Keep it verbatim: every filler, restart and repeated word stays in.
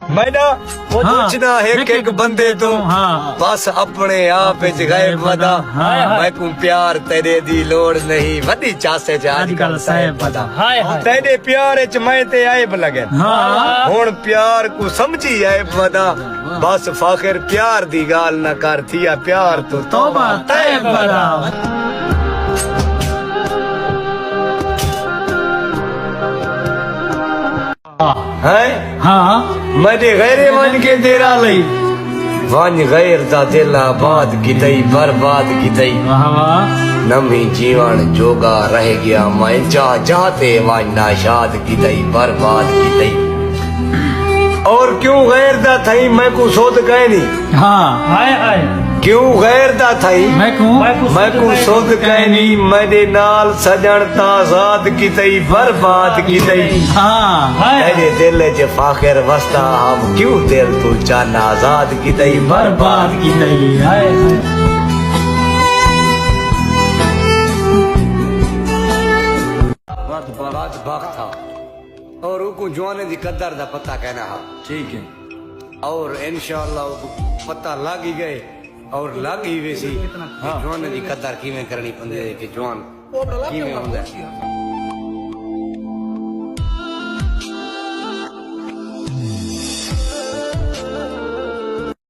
میݙا پچھدا ہک ہک بندے توں، بس اپݨے آپ اچ غائب ودا۔ میکوں پیار تیݙے دی لوڑ نہیں، وݙی چاسے چ اڄ کل صاحب ودا۔ تیݙے پیار اچ میں تے عیب لڳن، ہݨ پیار کوں سمجھی عیب ودا۔ بس فاخر پیار دی ڳالھ نہ کر، تھیا پیار توں توبہ تائب ودا۔ ہیں؟ ہاں۔ میݙے غیرے ونڄ کے دیرا لئی، ونڄ غیر دا دل آباد کیتئی، برباد کیتئی۔ واہ واہ۔ نمی جیوݨ جوڳا رہ ڳیا، میں جا جا تے ونڄ ناشاد کیتئی، برباد کیتئی۔ اور کیوں غیر دا تھئی میکوں سودھ کائنی؟ ہاں۔ ہائے ہائے۔ کیوں غیر دا تھئی؟ میکوں؟ میکوں سودھ کائنی، میݙے نال سڄݨ تاں آزاد کیتئی، برباد کیتئی۔ ہاں۔ ہائے۔ میݙے دل اچ فاخر وسدا ہم، کیوں دل توں چن آزاد کیتئی، برباد کیتئی۔ ہائے ہائے۔ بد بخت ہا۔ اور اوکوں جوانیں دی قدر دا پتہ کائنا ہا۔ ٹھیک ہے۔ اور انشاءاللہ اوکوں پتہ لڳ ہی ڳئے اور لڳ ہی ویسی کہ جوانیں دی قدر کیویں کرݨی پوندی ہے، کہ جوان کیویں ہوندا ہے۔